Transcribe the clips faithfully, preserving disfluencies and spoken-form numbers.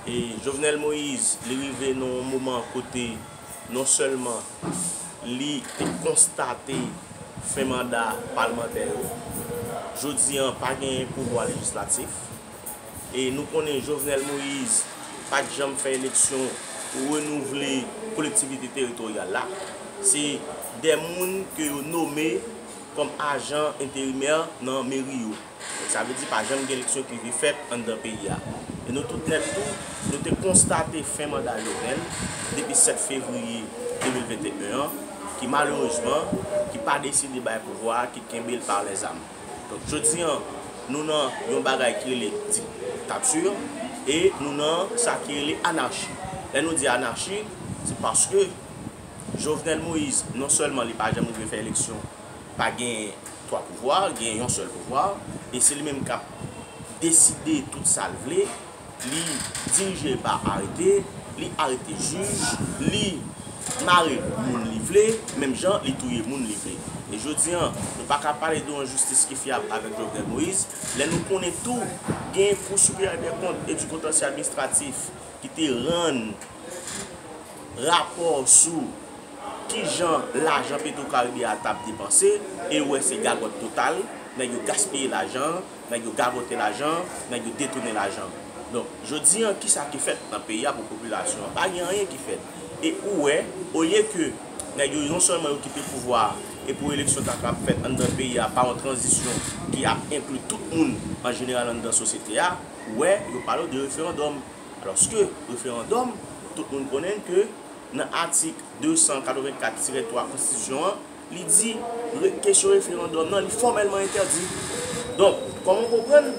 E Jovenel Moïse, li rive nan yon moman kote non sèlman li te konstate fen manda palmantè yo, jodi an pa genyen pouvwa lejislatif. E nou konnen Jovenel Moïse pa t janm fè eleksyon pou renouvle kolektivite teritoryal la. Se de moun ke yo nome kòm ajan enterimè nan meri yo. Sa vle di pa janm gen eleksyon ki rive fèt anndan peyi a. E nou tout nèt tou, nou te konstate fen manda Jovenel depi sèt fevriye de mil venteyen an, ki malerezman, ki pa deside bay pouvwa a, ki kenbe l pa lèzam. Donk, jodi an, nou nan yon bagay ki rele diktati e nou nan sa ki rele anachi. Lè nou di anachi, se paske Jovenel Moïse, non sèlman li pa janm rive fè eleksyon, pa gen twa pouvwa, gen yon sèl pouvwa, e se li menm k ap deside tout sa l vle. Li dirije pa arete, li arete jij, li mare moun li vle, menm jan li touye moun li vle. E jodi an, nou pa ka pale de yon jistis ki fyab avèk Jovenel Moïse, lè nou konnen tou gen Cour supérieure des comptes et du contentieux administratif ki te rann rapò sou kijan lajan Petro Caribe a t ap depanse, e ou wè se gagòt total, nèg yo gaspiye lajan, nèg yo gagote lajan, nèg yo detounen lajan. Donk, jodi an, kisa ki fèt nan peyi a pou popilasyon an? Pa gen anyen ki fèt. E ou wè, olye ke nèg yo non sèlman yo kite pouvwa a, e pou eleksyon ta ka fèt anndan peyi a pa yon tranzisyon ki ap enkli tout moun an jeneral anndan sosyete a, ou wè, yo pale w de referandòm. Alòske referandòm, tout moun konnen ke nan atik de san katrevenkat tirè twa konstitisyon an, li di re- kesyon referandòm nan, li fòmèlman entèdi. Donk, kòman w konprann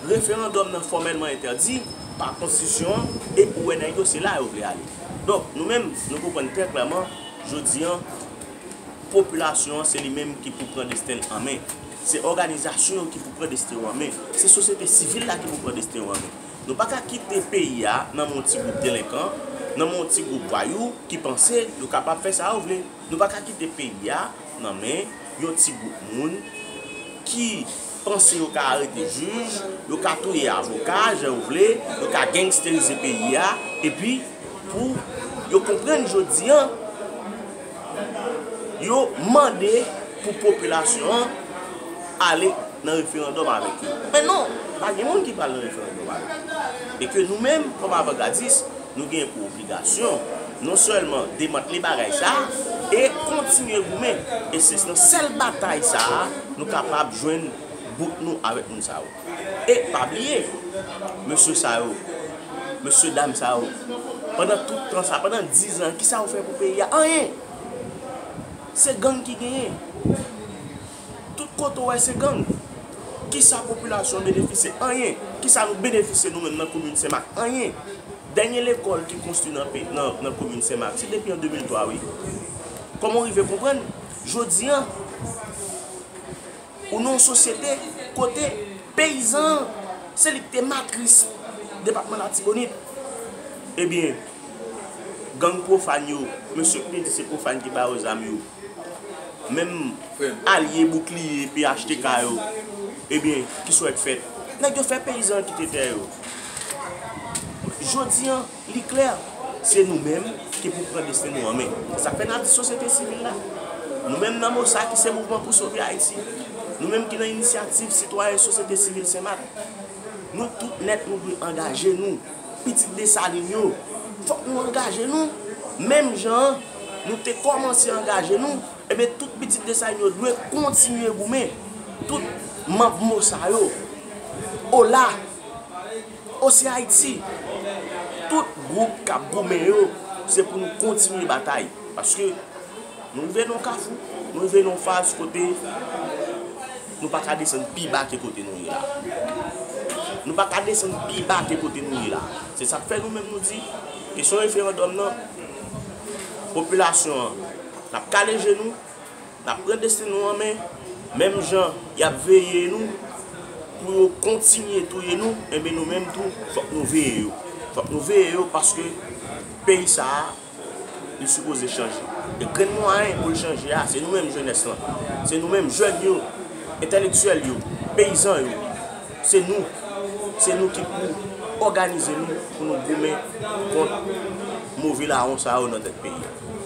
referandòm nan fòmèlman entèdi pa konstitisyon an, e ou wè nèg yo se la yo vle ale. Donk, nou menm, nou konprann trè klèman, jodi an, popilasyon an se li menm ki pou pran desten l an men. Se òganizasyon yo ki pou pran desten yo an men. Se sosyete sivil la ki pou pran desten yo an men. Nou pa ka kite peyi a nan men yon ti gwoup delenkan, nan men yon ti gwoup vwayou ki panse yo kapab fè sa yo vle. Nou pa ka kite peyi a nan men yon ti gwoup moun ki panse yo ka arete jij, yo ka touye avoka jan yo vle, yo ka gengisterize peyi a, epi pou yo konprann jodi an, yo mande pou popilasyon an ale nan referandòm avèk yo. Men non, pa gen moun ki pral nan referandòm avèk yo. E ke nou menm, kòm avangardis, nou gen pou obligasyon non sèlman demantle bagay sa a, e kontinye goumen. E se nan sèl batay sa a nou kapab jwenn bout nou avèk moun sa yo. E pa bliye, mesye sa yo, mesye dam sa yo, pandan tout tan sa, pandan diz an, kisa yo fè pou peyi a? Anyen. Se gang ki genyen. Tout kote w wè se gang. Kisa popilasyon an benefisye? Anyen. Kisa nou benefisye nou menm nan komin Senmak? Anyen. Dènye lekòl ki konstwi nan, pe- nan, nan komin Senmak, se depi an de mil twa, wi. Kòman w rive konprann? Jodi an, ou nan yon sosyete kote peyizan an, se li ki te matris depatman Latibonit. Ebyen, gang pwofàn yo, mesye ki te di se pwofàn ki ba yo zam yo, menm alye boukliye P H T K yo, ebyen, kisa w wè k fèt? Nèg yo fè peyizan an kite tè yo. Jodi an, li klè, se nou menm ki pou pran desten nou an men. Se sa k fè n ap di sosyete sivil la. Nou menm nan MOSA ki se Mouvman pou Sove Ayiti. Nou menm ki nan Inisyativ Sitwayen Sosyete Sivil Senmak. Nou tout nèt, nou dwe angaje nou. Pitit Desalin yo, fòk nou angaje nou. Menm jan an, nou te kòmanse angaje nou, ebyen, tout pitit Desalin yo dwe kontinye goumen. Tout manm MOSA yo, OLA, Osi Ayiti, tout gwoup k ap goumen yo, se pou nou kontinye batay. Paske nou rive nan yon kafou, nou rive nan yon faz kote nou pa ka desann pi ba ke kote nou ye la. Nou pa ka desann pi ba ke kote nou ye la. Se sa k fè nou menm nou di, kesyon referandòm nan, popilasyon an, n ap kale je nou, n ap pran desten nou an men, menm jan y ap veye nou pou yo kontinye touye nou, enben nou menm tou, fòk nou veye yo. Fòk nou veye yo paske peyi sa a, li sipoze chanje. E grenn mwayen pou l chanje a, se nou menm jenès lan. Se nou menm jèn yo, entèlektyèl yo, peyizan yo. Se nou. Se nou ki pou òganize nou pou nou goumen kont move lawon sa yo nan tèt peyi a.